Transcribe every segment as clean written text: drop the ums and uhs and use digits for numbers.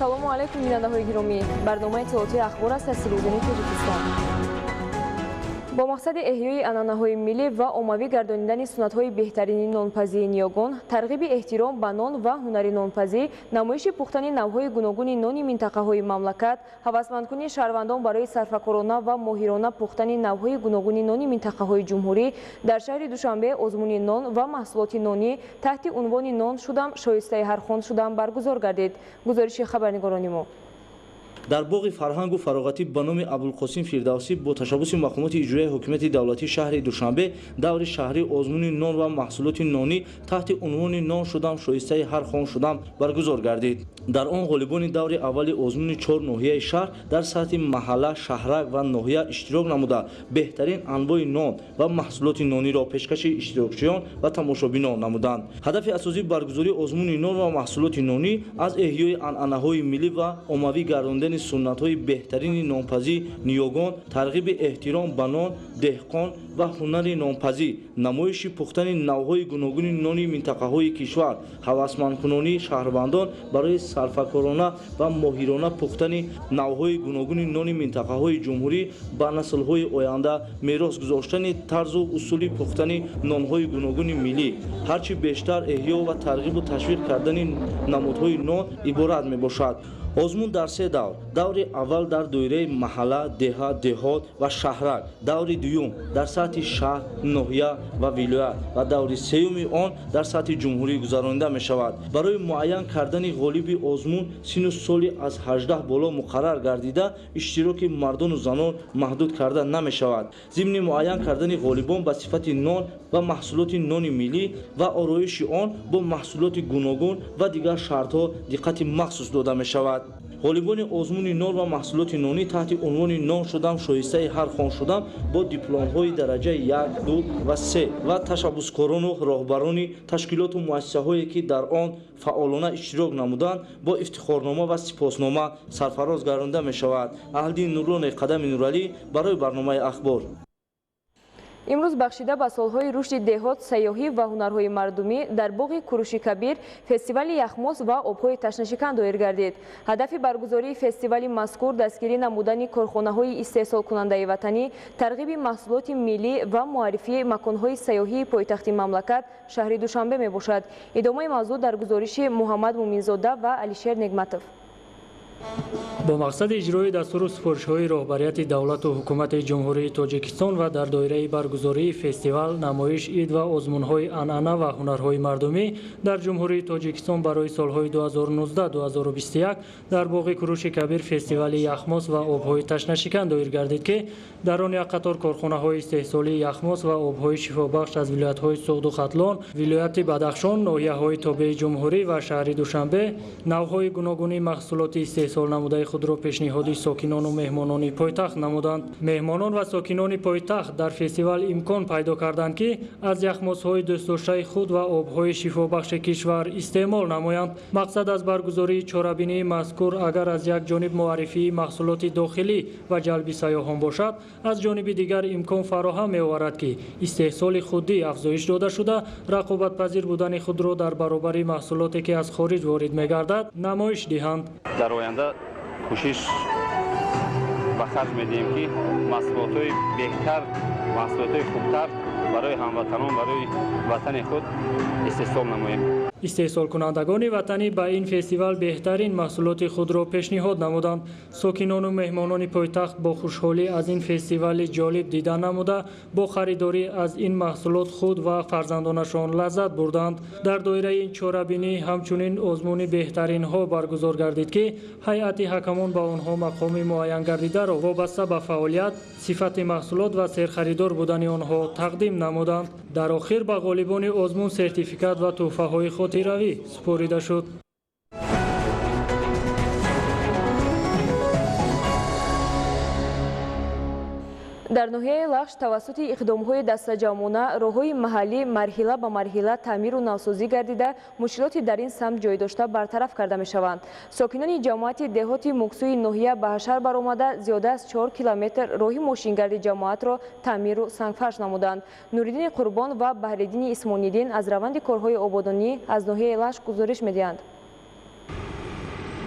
Ассалому алайкум, бинандаҳои гиромӣ. Барномаи иттилоотии Ахбор аст аз телевизиони Тоҷикистон. Бо мақсади эҳёи анъанаҳои миллӣ ва оммавӣ гардонидани суннатҳои беҳтарини нонпазии ниёгон, тарғиби эҳтиром ба нон ва ҳунари нонпазӣ, намоиши пухтани навъҳои гуногуни нони минтақаҳои мамлакат, ҳавасмандкунии шаҳрвандон барои сарфакорона ва моҳирона пухтани навъҳои гуногуни нони минтақаҳои ҷумҳурӣ, дар шаҳри Душанбе озмуни нон ва маҳсулоти нонӣ таҳти унвони «Нон шудам, шоистаи ҳар хон шудам» баргузор гардид. Гузориши хабарнигорони мо. Дар боғи фарҳангу фароғатӣ ба номи Абулқосим Фирдавсӣ бо ташаббуси мақомоти иҷроияи ҳукумати давлатии шаҳри Душанбе даври шаҳрии озмуни нон ва маҳсулоти нонӣ таҳти унвони «Нон шудам, шоистаи ҳар хон шудам» баргузор гардид. Дар он ғолибони даври аввали озмуни чор ноҳияи шаҳр дар сатҳи маҳалла, шаҳрак ва ноҳия иштирок намуда, беҳтарин анвои нон ва маҳсулоти нониро пешкаши иштирокчиён ва тамошобинон намуданд. Ҳадафи асосии баргузории озмуни нон ва маҳсулоти нонӣ аз эҳёи анъанаҳои миллӣ ва оммавӣ гардондани суннатҳои беҳтарини нонпазӣ ниёгон, тарғиби эҳтиром ба нон, деҳқон ва ҳунари нонпазӣ, намоиши пухтани навъҳои гуногуни нони минтақаҳои кишвар, ҳавасмандкунонии шаҳрвандон барои сарфакорона ва моҳирона пухтани навъҳои гуногуни нони минтақаҳои ҷумҳурӣ, ба наслҳои оянда мерос гузоштани тарзу усули пухтани нонҳои гуногуни миллӣ, ҳарчи бештар эҳё ва тарғибу ташвиқ кардани намудҳои нон иборат мебошад. Озмун дар се давр: даври аввал дар доираи маҳалла, деҳа, деҳот ва шаҳрак, даври дуюм дар сатҳи шаҳр, ноҳия ва вилоят ва даври сеюми он дар сатҳи ҷумҳурӣ гузаронида мешавад. Барои муайян кардани ғолиби озмун синну соли аз 18 боло муқаррар гардида, иштироки мардону занон маҳдуд карда намешавад. Зимни муайян кардани ғолибон ба сифати нон ва маҳсулоти нони миллӣ ва ороиши он бо маҳсулоти гуногун ва дигар шартҳо диққати махсус дода мешавад. Ғолибони озмуни нон ва маҳсулоти нонӣ таҳти унвони «Нон шудам, шоистаи ҳар хон шудам» бо дипломҳои дараҷаи 1, 2 ва 3 ва ташаббускорону роҳбарони ташкилоту муассисаҳое, ки дар он фаъолона иштирок намуданд, бо ифтихорнома ва сипоснома сарфароз гардонда мешавад. Аҳлиддин Нуроне, Қадами Нуралӣ барои барномаи Ахбор. Имрӯз бахшида ба солҳои рушди деҳот, сайёҳӣ ва ҳунарҳои мардумӣ дар боғи Куруши Кабир фестивали яхмоз ва обҳои ташнашикан доир гардид. Ҳадафи баргузории фестивали мазкур дастгирӣ намудани корхонаҳои истеҳсолкунандаи ватанӣ, тарғиби маҳсулоти миллӣ ва муаррифии маконҳои сайёҳии пойтахти мамлакат, шаҳри Душанбе мебошад. Идомаи мавзӯъ дар гузориши Муҳаммад Муминзода ва Алишер Негматов. Бо мақсади иҷрои дастуру супоришҳои роҳбарияти давлату ҳукумати Ҷумҳурии Тоҷикистон ва дар доираи баргузории фестивал, намоиш, ид ва озмунҳои анъана ва ҳунарҳои мардумӣ дар Ҷумҳурии Тоҷикистон барои солҳои 2019-2021 дар боғи Куруши Кабир фестивали яхмоз ва обҳои ташнашикан доир гардид, ки дар он як қатор корхонаҳои истеҳсолии яхмоз ва обҳои шифобахш аз вилоятҳои Суғду Хатлон, вилояти Бадахшон, ноҳияҳои тобеи ҷумҳурӣ ва шаҳри Душанбе навъҳои гуногуни маҳсулоти истеҳсол намудаи худро пешниҳоди сокинону меҳмонони пойтахт намуданд. Меҳмонон ва сокинони пойтахт дар фестивал имкон пайдо карданд, ки аз яхмозҳои дӯстдоштаи худ ва обҳои шифобахши кишвар истеъмол намоянд. Мақсад аз баргузории чорабинии мазкур агар аз як ҷониб муаррифии маҳсулоти дохилӣ ва ҷалби сайёҳон бошад, аз ҷониби дигар имкон фароҳам меоварад, ки истеҳсоли худӣ афзоиш дода шуда, рақобатпазир будани худро дар баробари маҳсулоте, ки аз хориҷ ворид мегардад, намоиш диҳанд. Дар оянда кӯшиш ба харҷ медиҳем, ки маҳсулотҳои беҳтар, маҳсулотҳои хубтар барои ҳамватанон, барои ватани худ истеҳсол намоем. Истеҳсолкунандагони ватанӣ ба ин фестивал беҳтарин маҳсулоти худро пешниҳод намуданд. Сокинону меҳмонони пойтахт бо хушҳолӣ аз ин фестивали ҷолиб дида намуда, бо харидорӣ аз ин маҳсулот худ ва фарзандонашон лаззат бурданд. Дар доираи ин чорабинӣ ҳамчунин озмуни беҳтаринҳо баргузор гардид, ки ҳайати ҳакамон ба онҳо мақоми муайянгардидаро вобаста ба фаъолият, сифати маҳсулот ва серхаридор будани онҳо тақдим намуданд. Дар охир ба ғолибони озмун сертификат ва тӯҳфаҳои хотиравӣ супорида шуд. Дар ноҳияи Лахш тавассути иқдомҳои дастаҷамъона роҳҳои маҳаллӣ марҳила ба марҳила таъмиру навсозӣ гардида, мушкилоти дар ин самт ҷой дошта бартараф карда мешаванд. Сокинони ҷамоати деҳоти Муксӯи ноҳия ба ҳашар баромада, зиёда аз 4 километр роҳи мошингарди ҷамоатро таъмиру сангфарш намуданд. Нуриддини Қурбон ва Баҳриддини Исмониддин аз раванди корҳои ободонӣ аз ноҳияи Лахш гузориш медиҳанд.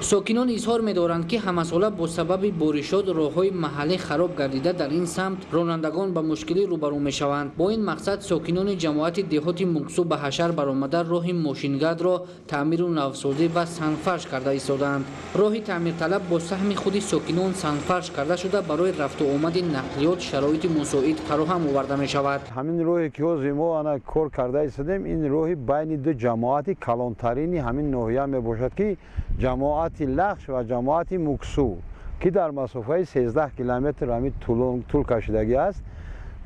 Сокинон изҳор медоранд, ки ҳамасола бо сабаби боришот роҳҳои маҳаллӣ хароб гардида, дар ин самт ронандагон ба мушкилӣ рӯбарӯ мешаванд. Бо ин мақсад сокинони ҷамоати деҳоти Муксу ба ҳашар баромада, роҳи мошингардро таъмиру навсозӣ ва сангфарш карда истодаанд. Роҳи таъмирталаб бо саҳми худи сокинон сангфарш карда шуда, барои рафту омади нақлиёт шароити мусоид фароҳам оварда мешавад. Ҳамин роҳе ки ҳозир мо ана кор карда истодем, ин роҳи байни ду ҷамоати калонтарини ҳамин ноҳия мебошад, ки ҷамоати Лахш ва ҷамоати Муксу, ки дар масофаи 13 километр ҳамин тӯл кашидагӣ аст.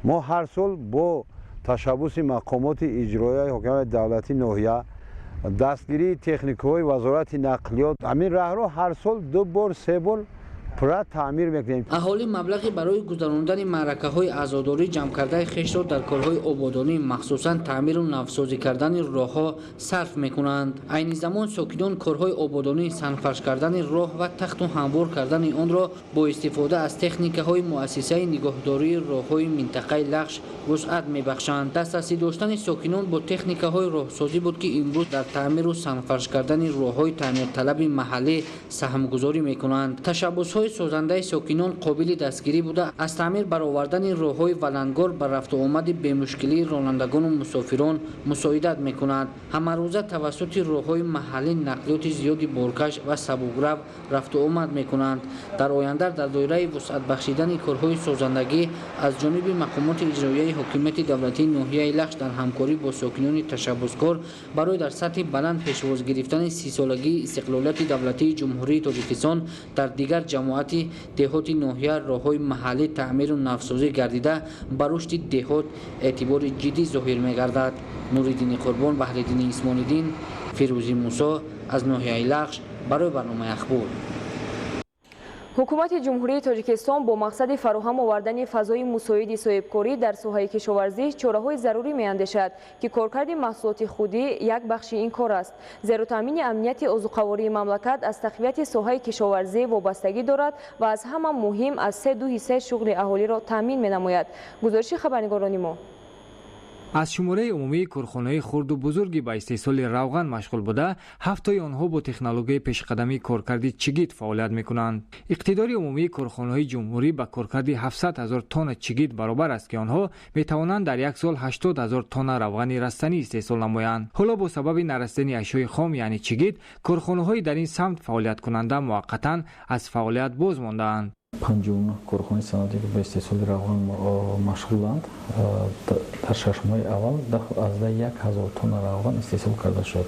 Мо ҳар сол бо ташаббуси мақомоти иҷроияи ҳокимияти давлатии ноҳия, дастгирии техникаҳои Вазорати нақлиёт, ҳамин раҳро ҳар сол ду бор, се бор пурра таъмир мекунем. Аҳолӣ маблағи барои гузарондани маъракаҳои азодорӣ ҷамъкардаи хешро дар корҳои ободонӣ, махсусан таъмиру навсозӣ кардани роҳҳо сарф мекунанд. Айни замон сокинон корҳои ободонӣ, сангфарш кардани роҳ ва тахту ҳамвор кардани онро бо истифода аз техникаҳои муассисаи нигоҳдории роҳҳои минтақаи Лахш вусъат мебахшанд. Дастрасӣ доштани сокинон бо техникаҳои роҳсозӣ буд, ки имрӯз дар таъмиру сангфарш кардани роҳҳои таъмирталаби маҳаллӣ саҳмгузорӣ мекунанд. Ташаббусҳои созандаи сокинон қобили дастгирӣ буда, аз таъмир баровардани роҳҳои валангор ба рафтуомади бемушкилии ронандагону мусофирон мусоидат мекунад. Ҳамарӯза тавассути роҳҳои маҳаллӣ нақлиёти зиёди боркаш ва сабукрав рафтуомад мекунанд. Дар оянда дар доираи вусъат бахшидани корҳои созандагӣ аз ҷониби мақомоти иҷроияи ҳокимияти давлатии ноҳияи Лахш дар ҳамкорӣ бо сокинони ташаббускор барои дар сатҳи баланд пешвоз гирифтани 30-солагии истиқлолияти давлатии Ҷумҳурии Тоҷикистон дар дигар ҷамоати деҳоти ноҳия роҳҳои маҳаллӣ таъмиру навсозӣ гардида, ба рушди деҳот эътибори ҷиддӣ зоҳир мегардад. Нуриддини Қурбон, Баҳриддини Исмониддин, Фирӯзӣ Мусо аз ноҳияи Лахш барои барномаи Ахбор. Ҳукумати Ҷумҳурии Тоҷикистон бо мақсади фароҳам овардани фазои мусоиди соҳибкорӣ дар соҳаи кишоварзӣ чораҳои зарурӣ меандешад, ки коркарди маҳсулоти худӣ як бахши ин кор аст. Зеро таъмини амнияти озуқавории мамлакат аз тақвияти соҳаи кишоварзӣ вобастагӣ дорад ва аз ҳама муҳим аз се-ду ҳиссаи шуғли аҳолиро таъмин менамояд. Гузориши хабарнигорони мо. Аз шумораи умумии корхонаҳои хурду бузурги ба истеҳсоли равған машғул буда, ҳафтои онҳо бо технологияи пешқадамии коркарди чигит фаъолият мекунанд. Иқтидори умумии корхонаҳои ҷумҳурӣ ба коркарди 700 ҳазор тонна чигит баробар аст, ки онҳо метавонанд дар як сол 80 ҳазор тонна равғани растанӣ истеҳсол намоянд. Ҳоло бо сабаби нарасидани ашёи хом, яъне чигит, корхонаҳои дар ин самт фаъолияткунанда муваққатан аз фаъолият боз мондаанд. 59 корхонаи саноатӣ, ки ба истеҳсоли равған машғуланд, дар 6 моҳи аввал 10,1 ҳазор тонна равған истеҳсол карда шуд.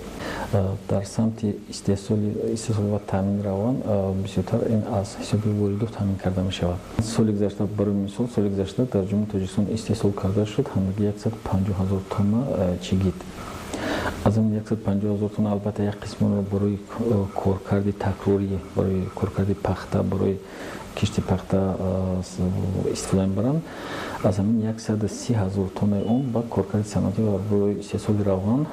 Дар самти истеҳсол ва таъмини равған бисёртар ин аз ҳисоби воридот таъмин карда мешавад. Соли гузашта, барои мисол, соли гузашта дар Ҷумҳурии Тоҷикистон истеҳсол карда шуд ҳамагӣ 150 ҳазор тонна чигит. Аз ин 150 ҳазор тонна, албатта, як қисмонро барои коркарди такрорӣ, барои коркарди пахта, барои кишти пахта истифода мебаранд. Аз ҳамин 130 ҳазор тоннаи он ба коркарди саноатӣ ва барои истеҳсоли равған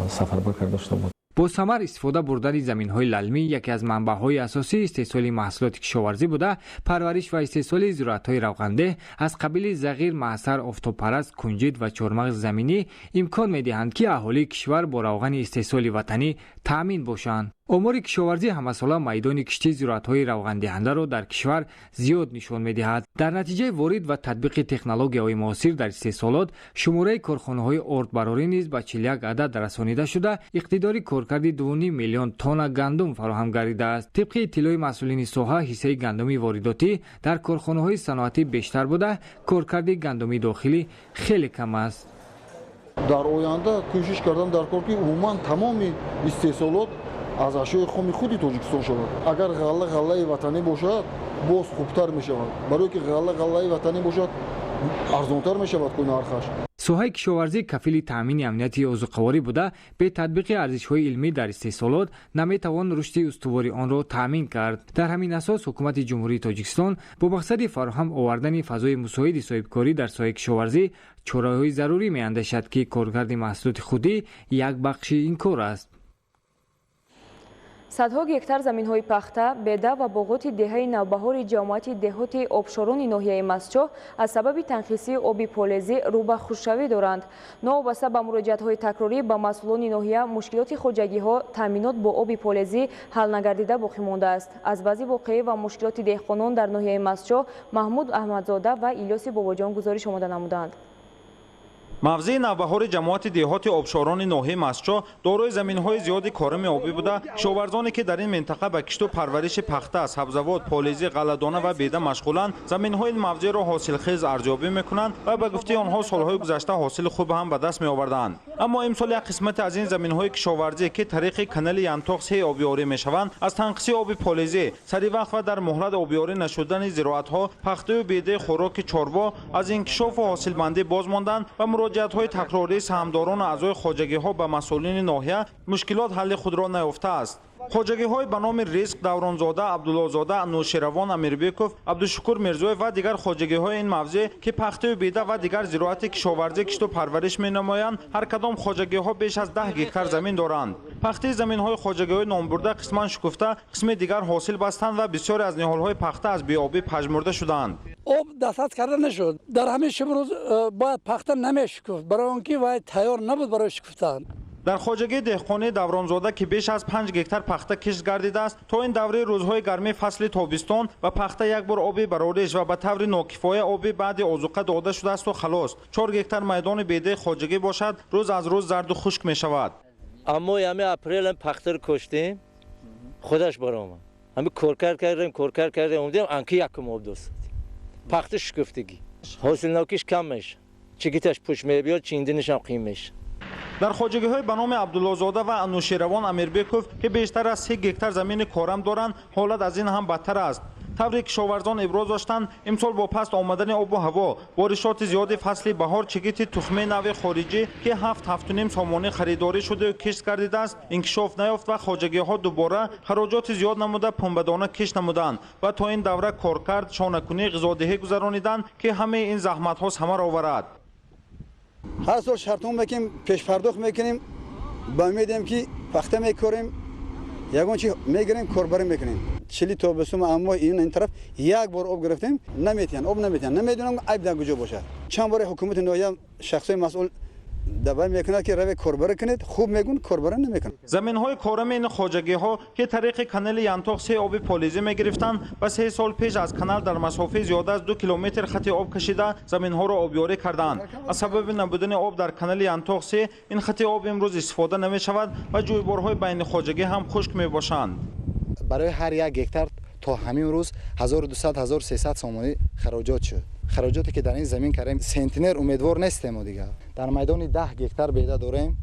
сафарбар карда шуда буд. Бо самар истифода бурдани заминҳои лалмӣ яке аз манбаъҳои асосии истеҳсоли маҳсулоти кишоварзӣ буда, парвариш ва истеҳсоли зироатҳои равғандеҳ аз қабили зағир, маъсар, офтобпараст, кунҷид ва чормағзи заминӣ имкон медиҳанд, ки аҳолии кишвар бо равғани истеҳсоли ватанӣ таъмин бошанд. Омори кишоварзӣ ҳамасола майдони кишти зироатҳои равғандиҳандаро дар кишвар зиёд нишон медиҳад. Дар натиҷаи ворид ва татбиқи технологияҳои муосир дар истеҳсолот шумораи корхонаҳои ордбарорӣ низ ба 41 адад расонида шуда, иқтидори коркарди 2,5 миллион тонна гандум фароҳам гардидааст. Тибқи иттилои масъулини соҳа, ҳиссаи гандуми воридотӣ дар корхонаҳои саноатӣ бештар буда, коркарди гандуми дохилӣ хеле кам аст. Дар оянда кӯшиш кардан дар кор, ки умуман тамоми истеҳсолот аз ашёи хоми худи Тоҷикистон шавад. Агар ғалла ғаллаи ватанӣ бошад, боз хубтар мешавад, барое ки ғалла ғаллаи ватанӣ бошад, арзонтар мешавад ку нархаш. Соҳаи кишоварзӣ кафили таъмини амнияти озуқаворӣ буда, бе татбиқи арзишҳои илмӣ дар истеҳсолот наметавон рушди устувори онро таъмин кард. Дар ҳамин асос Ҳукумати Ҷумҳурии Тоҷикистон бо мақсади фароҳам овардани фазои мусоиди соҳибкорӣ дар соҳаи кишоварзӣ чораҳои зарурӣ меандешад, ки коркарди маҳсулоти худӣ як бахши ин кор аст. Садҳо гектар заминҳои пахта, беда ва боғоти деҳаи Навбаҳори ҷамоати деҳоти Обшорони ноҳияи Мастчоҳ аз сабаби танқисии оби полезӣ рӯ ба хушкшавӣ доранд. Новобаста ба муроҷиатҳои такрорӣ ба масъулони ноҳия, мушкилоти хоҷагиҳо таъминот бо оби полезӣ ҳал нагардида боқӣ мондааст. Аз вазъи воқеӣ ва мушкилоти деҳқонон дар ноҳияи Мастчоҳ Маҳмуд Аҳмадзода ва Илёси Бобоҷон гузориш омода намуданд. Мавзеи Навбаҳори ҷамоати деҳоти Обшорони ноҳияи Мастчоҳ дорои заминҳои зиёди корами обӣ буда, кишоварзоне ки дар ин минтақа ба кишту парвариши пахта, сабзавот, полезӣ, ғалладона ва беда машғуланд, заминҳои ин мавзеъро ҳосилхез арзёбӣ мекунанд ва ба гуфтаи онҳо солҳои гузашта ҳосили хуб ҳам ба даст меоварданд. Аммо имсол як қисмати аз ин заминҳои кишоварзӣ, ки тариқи канали Янтоқ се обиёрӣ мешаванд, аз танқисии оби полезӣ, саривақт ва дар муҳлат обиёрӣ нашудани зироатҳо, пахтаю бедаи хӯроки чорво аз инкишофу ҳосилбандӣ боз монданд ва муроҷиатҳои такрории саҳмдорону аъзои хоҷагиҳо ба масъулини ноҳия мушкилот ҳалли худро наёфтааст. Хоҷагиҳои ба номи Ризқ, Давронзода, Абдуллозода, Нӯширавон, Амирбеков, Абдушукур Мирзоев ва дигар хоҷагиҳои ин мавзеъ, ки пахтаю беда ва дигар зироати кишоварзӣ кишту парвариш менамоянд, ҳар кадом хоҷагиҳо беш аз 10 гектар замин доранд. Пахтаи заминҳои хоҷагиҳои номбурда қисман шукуфта, қисми дигар ҳосил бастанд ва бисёре аз ниҳолҳои пахта аз беобӣ пажмурда шуданд. Об дастрас карда нашуд. Дар ҳамин шабрӯз бояд пахта намешукуфт, барои он ки вай тайёр набуд барои шукуфтан. Дар хоҷагии деҳқонии Давронзода, ки беш аз 5 гектар пахта кишт гардидааст, то ин давраи рӯзҳои гармии фасли тобистон ба пахта як бор оби барориш ва ба таври нокифоя оби баъди озуқа дода шудаасту халос. 4 гектар майдони бедаи хоҷагӣ бошад, рӯз аз рӯз зарду хушк мешавад. Аммо ҳами апрелам пахтаро коштем, худаш баромад. Ҳами коркар кардем, омадем, анки якум об дост. Пахта шукуфтагӣ. Ҳосилнокиш кам мешавад. Чигиташ пуч мебиёд, чиндинашам қим мешавад. Дар хоҷагиҳои ба номи Абдуллозода ва Ануширавон Амирбеков, ки бештар аз 3 гектар замини корам доранд, ҳолат аз ин ҳам бадтар аст. Тавре кишоварзон иброз доштанд, имсол бо паст омадани обу ҳаво, боришоти зиёди фасли баҳор, чигити тухмаи нави хориҷӣ, ки 7-7.5 сомонӣ харидорӣ шуду кишт гардидааст, инкишоф наёфт ва хоҷагиҳо дубора хароҷоти зиёд намуда пунбадона кишт намуданд ва то ин давра коркард, шонакунӣ, ғизодиҳӣ гузарониданд, ки ҳамаи ин заҳматҳо самар оварад. Ҳар сол шартнома мекунем, пешпардохт мекунем, ба умедем ки пахта мекорем, ягон чи мегирем, корбарӣ мекунем. Чили тобистон аммо ин тараф як бор об гирифтем, наметиҳанд, об наметиҳанд. Намедонам айб дар куҷо бошад. Чанд бор ҳукумати ноҳия шахсои масъул давай мекунад ки раве корбарӣ кунед, хуб мегӯн, корбарӣ намекунад. Заминҳои корами ин хоҷагиҳо, ки тариқи канали Янтоқ се оби полизӣ мегирифтанд ва 3 сол пеш аз канал дар масофаи зиёда аз 2 километр хати об кашида заминҳоро обёрӣ карданд. Аз сабаби набудани об дар канали Янтоқ се ин хати об имрӯз истифода намешавад ва ҷӯйборҳои байни хоҷагӣ ҳам хушк мебошанд. Барои ҳар як гектар то ҳамин рӯз 1200-1300 сомонӣ хароҷот шуд. Хароҷоте ки дар ин замин кардем, сентнер умедвор нестем. Дигар дар майдони 10 гектар беда дорем,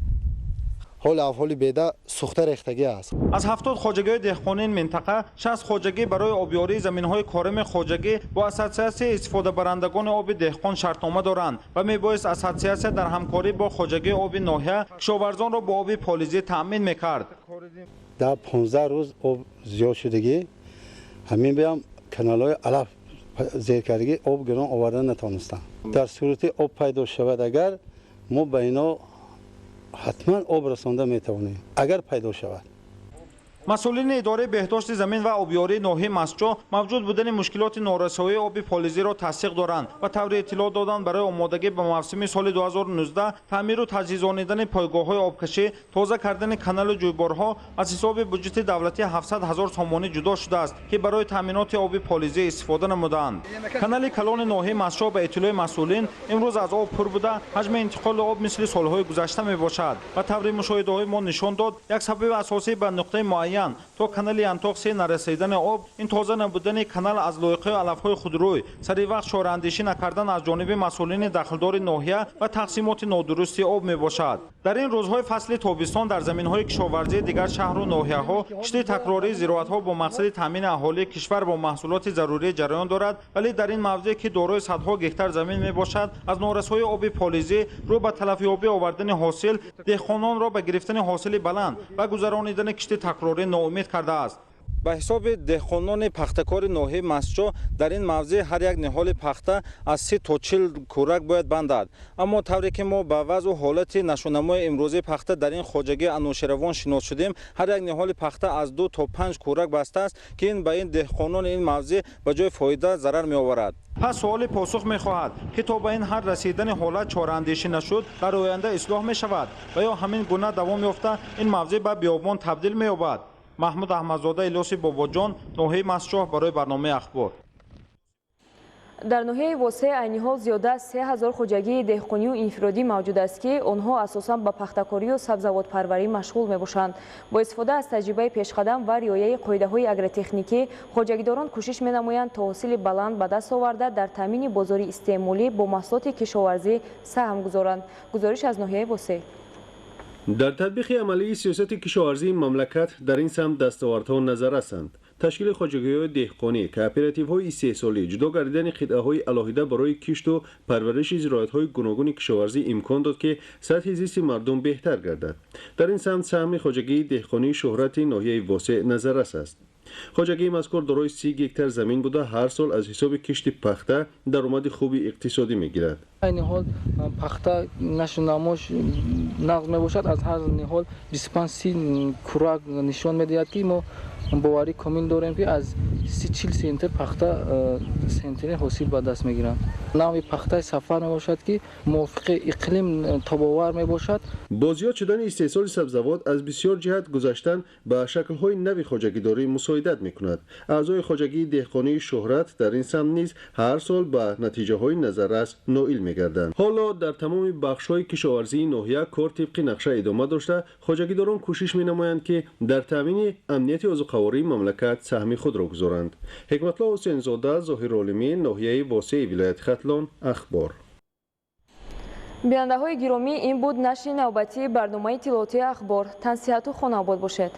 ҳоли авҳоли беда сӯхта рехтагӣ аст. Аз 70 хоҷагиҳои деҳқонии минтақа 60 хоҷагӣ барои обёрии заминҳои корами хоҷагӣ бо ассотсиатсияи истифодабарандагони оби деҳқон шартнома доранд ва мебоист ассотсиатсия дар ҳамкорӣ бо хоҷагии оби ноҳия кишоварзонро бо оби полизӣ таъмин мекард. Дар 15 рӯз об зиёд шудагӣ, ҳамин биям каналҳои алаф зеркардагӣ об гирон овардан натавонистанд. Дар сурати об пайдо шавад, агар мо ба ино ҳатман об расонда метавонем, агар пайдо шавад. Масъулини идораи беҳдошти замин ва обёрии ноҳияи Мастчоҳ мавҷуд будани мушкилоти норасоии оби полизиро тасдиқ доранд ва таври иттилоъ доданд, барои омодагӣ ба мавсими соли 2019 таъмиру таҷҳизонидани пойгоҳҳои обкашӣ, тоза кардани каналу ҷӯйборҳо аз ҳисоби буҷети давлатӣ 700 ҳазор сомонӣ ҷудо шудааст, ки барои таъминоти оби полизӣ истифода намуданд. Канали калони ноҳияи Мастчоҳ ба иттилои масъулин имрӯз аз об пур буда, ҳаҷми интиқоли об мисли солҳои гузашта мебошад ва таври мушоҳидаҳои мо нишон дод, як сабаби асосӣ ба нуқтаи муайян то канали Янтоқ се нарасидани об, ин тоза набудани канал аз лоиқаи алафҳои худрӯй, сари вақт чораандешӣ накардан аз ҷониби масъулини дахлдори ноҳия ва тақсимоти нодурусти об мебошад. Дар ин рӯзҳои фасли тобистон дар заминҳои кишоварзии дигар шаҳру ноҳияҳо кишти такрории зироатҳо бо мақсади таъмини аҳолии кишвар бо маҳсулоти зарурӣ ҷараён дорад, вале дар ин мавзеъ, ки дорои садҳо гектар замин мебошад, аз норасоии оби полизӣ рӯ ба талафёбӣ овардани ҳосил деҳқононро ба гирифтани ҳосили баланд ва гузаронидани кишти такрорӣ ноумед кардааст. Ба ҳисоби деҳқонони пахтакори ноҳияи Мастчоҳ дар ин мавзеъ ҳар як ниҳоли пахта аз 30 то 40 кӯрак бояд бандад. Аммо тавре ки мо ба вазъу ҳолати нашъунамои имрӯзии пахта дар ин хоҷагии Анӯшеравон шинос шудем, ҳар як ниҳоли пахта аз 2 то 5 кӯрак бастааст, ки ин ба ин деҳқонони ин мавзеъ ба ҷои фоида зарар меоварад. Пас суоли посух мехоҳад, ки то ба ин ҳад расидани ҳолат чораандешӣ нашуд, дар оянда ислоҳ мешавад ва ё ҳамин гуна давом ёфта ин мавзеъ ба биёбон табдил меёбад. Маҳмуд Аҳмадзода, Илёси Бобоҷон, ноҳияи Мастчоҳ барои барномаи Ахбор. Дар ноҳияи Восеъ айни ҳол зиёда аз 3000 хоҷагии деҳқонию инфиродӣ мавҷуд аст, ки онҳо асосан ба пахтакорию сабзавотпарварӣ машғул мебошанд. Бо истифода аз таҷрибаи пешқадам ва риояи қоидаҳои агротехникӣ, хоҷагидорон кӯшиш менамоянд то ҳосили баланд ба даст оварда дар таъмини бозори истеъмолӣ бо маҳсулоти кишоварзӣ саҳм гузоранд. Гузориш аз ноҳияи Восеъ. Дар татбиқи амалии сиёсати кишоварзии мамлакат дар ин самт дастовардҳо назаррасанд. Ташкили хоҷагиҳои деҳқонӣ, кооперативҳои истеҳсолӣ, ҷудо гардидани қитъаҳои алоҳида барои кишту парвариши зироатҳои гуногуни кишоварзӣ имкон дод, ки сатҳи зисти мардум беҳтар гардад. Дар ин самт саҳми хоҷагии деҳқонии Шӯҳрати ноҳияи Восеъ назаррас аст. Хоҷагии мазкур дорои 30 гектар замин буда, ҳар сол аз ҳисоби кишти пахта даромади хуби иқтисодӣ мегирад. Айни ҳол пахта нашъунамош нағз мебошад. Аз ҳар ниҳол 25-30 кӯрак нишон медиҳад, ки мо боварӣ комил дорем, ки аз 30-40 центнер пахта центнер ҳосил ба даст мегиранд. Навъи пахтаи Сафар мебошад, ки мувофиқи иқлим тобовар мебошад. Бо зиёд шудани истеҳсоли сабзавот аз бисёр ҷиҳат гузаштан ба шаклҳои нави хоҷагидорӣ мусоидат мекунад. Аъзои хоҷагии деҳқонии Шӯҳрат дар ин самт низ ҳар сол ба натиҷаҳои назаррас ноил мегарданд. Ҳоло дар тамоми бахшҳои кишоварзии ноҳия кор тибқи нақша идома дошта, хоҷагидорон кӯшиш менамоянд, ки дар таъмини амнияти озуқавории мамлакат саҳми худро гузоранд. Ҳикматулло Ҳусейнзода, Зоҳир Олимӣ, ноҳияи Восеи вилояти Хатлон, Ахбор. Бинандаҳои гиромӣ, ин буд нашри навбатии барномаи иттилоотии Ахбор. Тансиҳату хонаобод бошед.